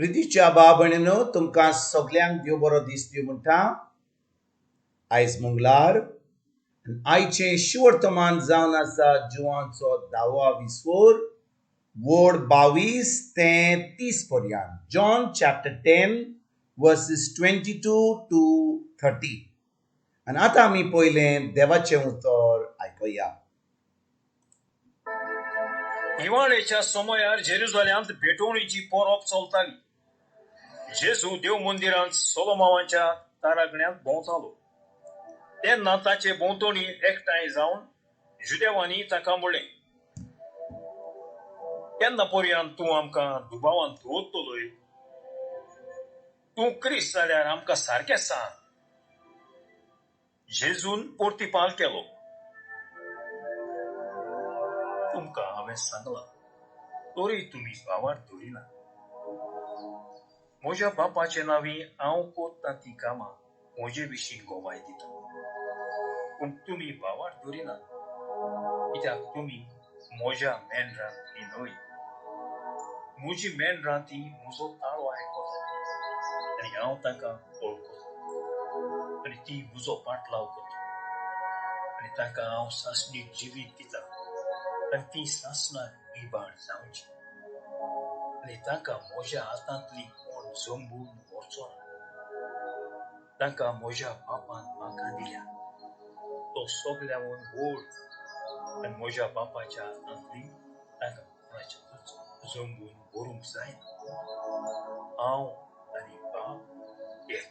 प्रितीच्या भाव भयणीनो, तुमकां सगल्यांक देव बरो दीस दिवं म्हणटा. आयज मंगळार, आयचें शिवर्तमान जावन आसा जुवांचो धावो विसवोर वड 22 ते 30 पर्यंत, John chapter 10 verses 22 to 30. आनी आतां आमी पयलें देवाचें उतर आयकुया. हिवाळेच्या समयार जेरुजाल्यांत भेटवणीची परब चलताली. जेजू देव मंदिरांत सोलोमावाच्या तारागण्यांत भोंवतालो तेन्ना ताचे भोंवतणी एकठांय जावन जुदेवांनी ताका म्हणलें, केन्ना पर्यंत तूं आमकां दुबावान दवरतलोय? तूं क्रिस्त जाल्यार आमकां सारकें सांग. जेजून परतिपाल केलो, तुमकां हांवें सांगलां तरी तुमी भावार धरिना. म्हज्या बापाचे नांवी हांव कोत्ता ती कामां म्हजे विशीं गवाय दिता, पूण तुमी भावार धरिना, कित्याक तुमी म्हज्या मेंढरांतली न्हय. म्हजी मेंढरां ती म्हजो ताळो आयकता आनी हांव तांकां वळखता आनी ती म्हजो पाटलाव करता आनी तांकां हांव सासणीक जिवीत दिता आनी ती सासणाक इबाड जावची आनी तांकां म्हज्या हातांतली कोण जंबून व्हरचो ना. तांकां म्हज्या बापान म्हाका दिल्या, तो सगल्याहून व्हड आनी म्हज्या बापाच्या हातांतली तांकां कोणाच्यातूच जंबून व्हरूंक जायना. हांव आनी बाप एक.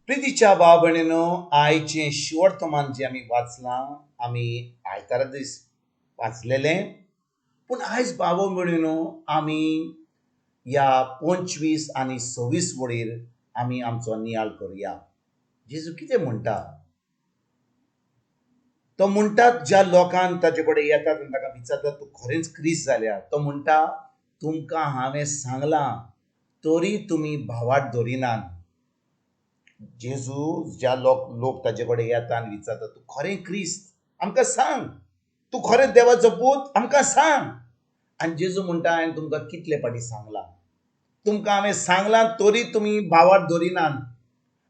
प्रितीच्या भाव भयणीनो, आयचें शिवर्तमान जें आमी वाचलां, आमी आयतारा दीस वाचलेलें, पूण आयज भाव भयणीनो आमी ह्या 25 आनी 26 वडीर आमी आमचो नियाळ करुया. जेजू कितें म्हणटा? तो म्हणटा, ज्या लोकांक ताचे कडेन येतात आनी ताका विचारतात तूं खरेंच क्रिस्त जाल्यार, तो म्हणटा तुमकां हांवें सांगलां तरी तुमी भावार्थ धरिनात. जेजू ज्या लोक ताचे कडेन येता आनी विचारतात तूं खरें क्रिस्त आमकां सांग, तूं खरें देवाचो पूत आमकां सांग. आनी जेजू म्हणटा हांवें तुमकां कितले फावटी सांगलां, तुमकां हांवें सांगलां तरी तुमी भावार्थ धरिनात.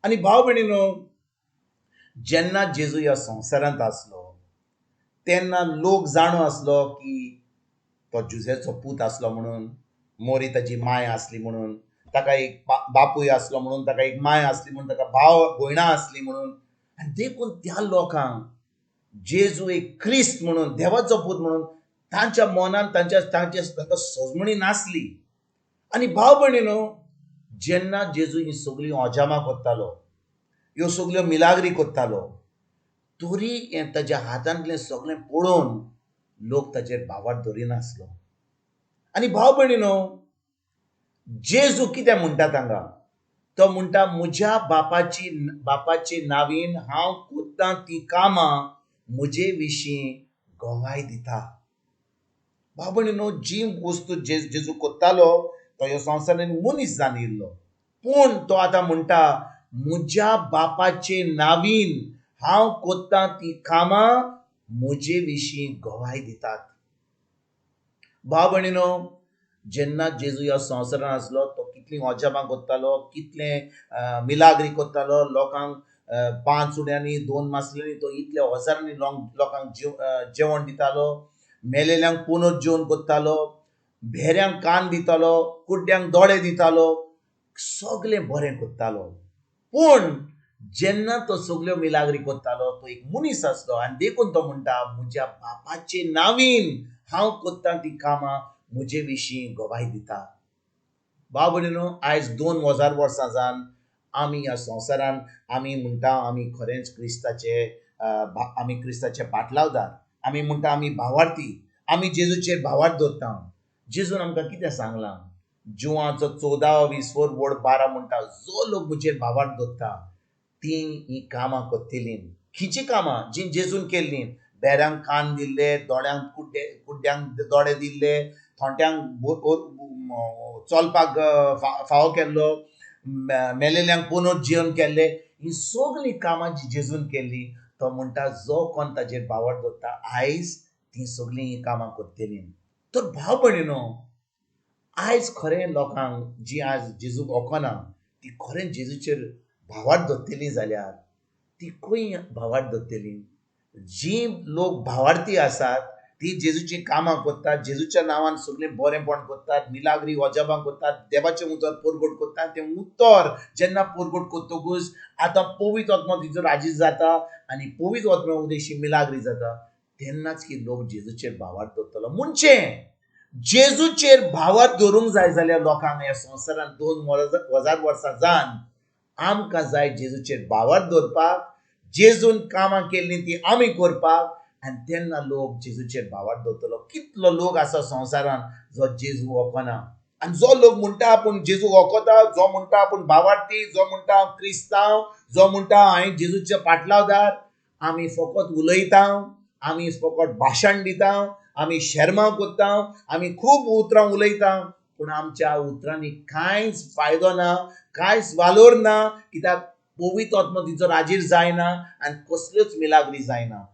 आनी भाव भयणीनो, जेन्ना जेजू ह्या संवसारांत आसलो तेन्ना लोक जाणो आसलो की तो जुजेचो पूत आसलो म्हणून, मोरी ताची माय आसली म्हणून, ताका एक बापूय आसलो म्हणून, ताका एक माय आसली म्हणून, ताका भाव भयणां आसली म्हणून. आनी देखून त्या लोकांक जेजू एक क्रिस्त म्हणून, देवाचो पूत म्हणून तांच्या मनान तांच्या तांच्या तांकां सजमणी नासली. आनी भाव भयणीनो, जेन्ना जेजू ही सगळीं अजामां करतालो, ह्यो सगल्यो मिलाग्री करतालो, तरी हें ताज्या हातांतलें सगळें पळोवन लोक ताचेर भावार्थ धरिनासलो. आनी भाव भयणीनो, जेजू कितें म्हणटा तांकां? तो म्हणटा म्हज्या बापाचे नांवीन हांव करतां तीं कामां म्हजे विशीं गवाय दिता. भाव भयणीनो, जी वस्तू जेजू करतालो तो ह्या संवसारान मनीस जावन येयल्लो, पूण तो आतां म्हणटा म्हज्या बापाचे नांवीन हांव करतां तीं कामां म्हजे विशीं गवाय दितात. भाव भयणीनो, जेन्ना जेजू ह्या संवसारान आसलो तो कितलीं अजापां करतालो, कितलें मिलाग्री करतालो, लोकांक 5 उड्यांनी 2 मासल्यांनी तो इतल्या हजारांनी लोकांक जेवण दितालो, मेलेल्यांक पुनर्जेवण करतालो, भेऱ्यांक कान दितालो, कुड्ड्यांक दोळे दितालो, सगळें बरें करतालो. पूण जेन्ना तो सगल्यो मिलाग्री करतालो तो एक मनीस आसलो आनी देखून तो म्हणटा म्हज्या बापाचे नांवीन हांव करतां ती कामां म्हजे विशीं गवाय दिता. भाव भयणीनो, आयज 2000 वर्सां जावन आमी ह्या संवसारान आमी म्हणटा आमी खरेंच क्रिस्ताचे आमी क्रिस्ताचे पाटलावदार, आमी म्हणटा आमी भावार्थी, आमी जेजूचेर भावार्थ दवरता. जेजून आमकां कितें सांगलां? जुवांचो 14 20 वड 12 म्हणटा जो लोक म्हजेर भावार्थ दवरता ती ही कामां करतलीं. खंयचीं कामां? जीं जेजून केल्लीं. बेऱ्यांक कान दिल्ले, दोळ्यांक कुड्ड्यांक दोळे दिल्ले, थोंट्यांक चलपाक फावो केल्लो, मेलेल्यांक पुनर्जीवन केल्ले, ही सगळीं कामां जी जेजून केल्ली. तो म्हणटा जो कोण ताजेर भावार्थ दवरता आयज ती सगळीं ही कामां करतलीं. तर भाव भयणीनो, आयज खरें लोकांक जी आज जेजूक वखना ती खरें जेजूचेर भावार्थ धरतली जाल्यार ती खंय भावार्थ धरतली? जी लोक भावार्थी आसात ती जेजूची कामां करतात, जेजूच्या नांवान सगळें बरेंपण करतात, मिलाग्री अजापां करतात, देवाचें उतर परगट करतात. तें उतर जेन्ना परगट करतकूच आतां पवित्र आत्मो तिचो राजी जाता आनी पवित्र आत्म्या उदेशी मिलाग्री जाता, तेन्नाच की लोक जेजूचेर भावार्थ दवरतलो. म्हणजे जेजूचेर भावार्थ दवरूंक जाय जाल्यार लोकांक ह्या संवसारांत 2000 वर्सां जावन आमकां जाय जेजूचेर भावार्थ दवरपाक, जेजून कामां केल्लीं ती आमी करपाक, आनी तेन्ना लोक जेजूचेर भावार्थ दवरतलो. कितलो लोक आसा संवसारांत जो जेजू वखना, आनी जो लोक म्हणटा आपूण जेजू वखता, जो म्हणटा आपूण भावार्थी, जो म्हणटा हांव क्रिस्तांव, जो म्हणटा हांवें जेजूचे पाटलावदार, आमी फकत उलयता, आमी फकत भाशण दिता, आमी शेर्मांव करता, आमी खूब उतरां उलयता, पूण आमच्या उतरांनी कांयच फायदो ना, कांयच वालोर ना, कित्याक पवित्र आत्मो तिचो राजीर जायना आनी कसल्योच मिलाग्री जायना.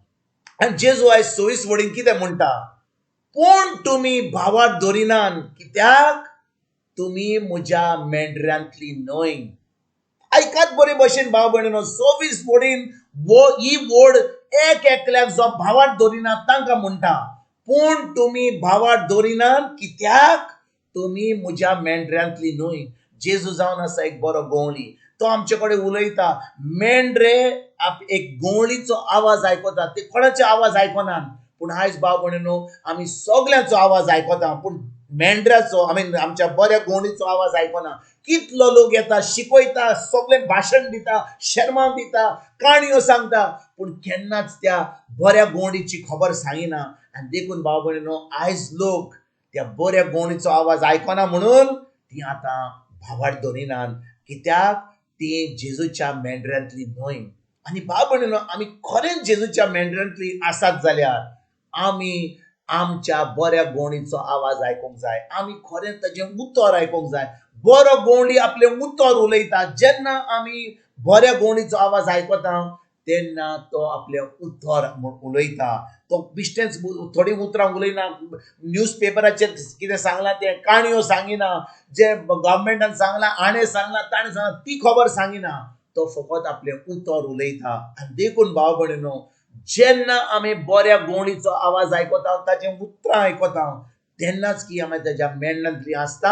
आनी जेजू आयज 26 वडीन कितें म्हणटा? पूण तुमी भावार्थ दवरिनात, कित्याक तुमी म्हज्या मेंढरांतली न्हय. आयकात बरे भशेन भाव भयणीनो, 26 वडीन वो ही वड एक एकल्याक जो भावार्थ दवरिना तांकां म्हणटा, पूण तुमी भावार्थ दवरिनात कित्याक तुमी म्हज्या मेंढरांतली न्हय. जेजू जावन आसा एक बरो गवळी, तो आमचे कडेन उलयता. मेंढरे एक गवळीचो आवाज आयकता, ते कोणाचो आवाज आयकनात, पूण आयज भाव भयणीनो आमी सगल्यांचो आवाज आयकता, पूण मेंढऱ्याचो आमी आमच्या बऱ्या गवळीचो आवाज आयकना. कितलो लोक येता, शिकयता, सगळें भाशण दिता, शेर्मांव दिता, काणयो सांगता, पूण केन्नाच त्या बऱ्या गवळीची खबर सांगिना. आनी देखून भाव भयणीनो आयज लोक त्या बऱ्या गवळीचो आवाज आयकना म्हणून ती आतां भावार्थ दवरिनात, कित्याक ती जेजूच्या मेंढरांतली न्हय. आनी भाव भयणीनो आमी खरेंच जेजूच्या मेंढरांतली आसात जाल्यार आमी आमच्या बऱ्या गवळीचो आवाज आयकूंक जाय, आमी खरेंच ताजें उतर आयकूंक जाय. बरो गवळी आपलें उतर उलयता, जेन्ना आमी बऱ्या गवळीचो आवाज आयकता तेन्ना तो आपलें उतर उलयता. तो बिश्टेंच थोडीं उतरां उलयना, न्यूज पेपराचेर कितें सांगलां तें काणयो सांगिना, जे गव्हर्मेंटान सांगलां, हाणें सांगलां, ताणें सांगलां ती खबर सांगिना, तो फकत आपलें उतर उलयता. आनी देखून भाव भयणीनो जेन्ना आमी बऱ्या गवळीचो आवाज आयकता, ताचें उतरां आयकता, तेन्नाच की आमी ताज्या मेंढरांतली आसता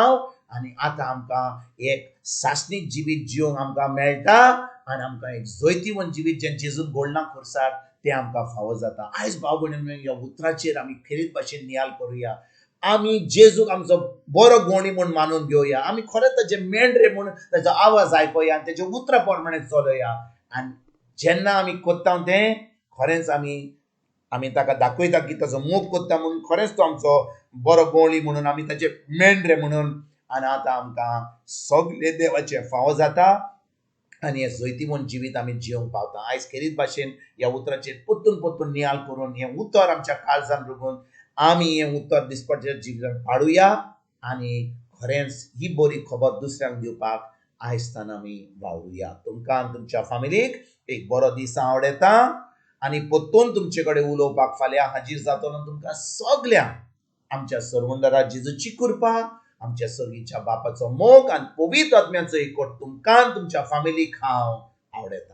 आनी आतां आमकां एक सासणीक जिवीत जिवंक आमकां मेळटा आनी आमकां एक जैतिवंत जिवीत जें जेजून घडलां खुर्सार तें आमकां फावो जाता. आयज भाव भयणीनो ह्या उतराचेर आमी खेरीत भाशेन नियाल करुया. आमी जेजूक आमचो बरो गवळी म्हूण मानून घेवया, आमी खरेंच ताजे मेंढरे म्हूण ताजो आवाज आयकुया आनी ताज्या उतरां प्रमाणे चलोया. आनी जेन्ना आमी करता तें खरेंच आमी आमी ताका दाखयता की ताजो मोग करता म्हणून, खरेंच तो आमचो बरो गवळी म्हणून, आमी ताजे मेंढरे म्हणून. आनी आतां आमकां सगळे देवाचें फावो जाता आनी हें जैतिवंत जिवीत आमी जिवंक पावता. आयज खेरीत भाशेन ह्या उतराचेर परतून परतून नियाल करून हें उतर आमच्या काळजान रगून आमी हें उतर दिसपट्ट्या जिवितान पाडुया आनी खरेंच ही बरी खबर दुसऱ्यांक दिवपाक आयजताना आमी वावरुया. तुमकां आनी तुमच्या फामिलीक एक बरो दीस आवडटा आनी परतून तुमचे कडेन उलोवपाक फाल्यां हाजीर जातलो. तुमकां सगल्यांक आमच्या सर्वंदरा जेजूची कृपा, आमच्या सर्गीच्या बापाचो मोग आनी पवित्र आत्म्याचो एकवट तुमकां तुमच्या फामिलीक हांव आवडटा.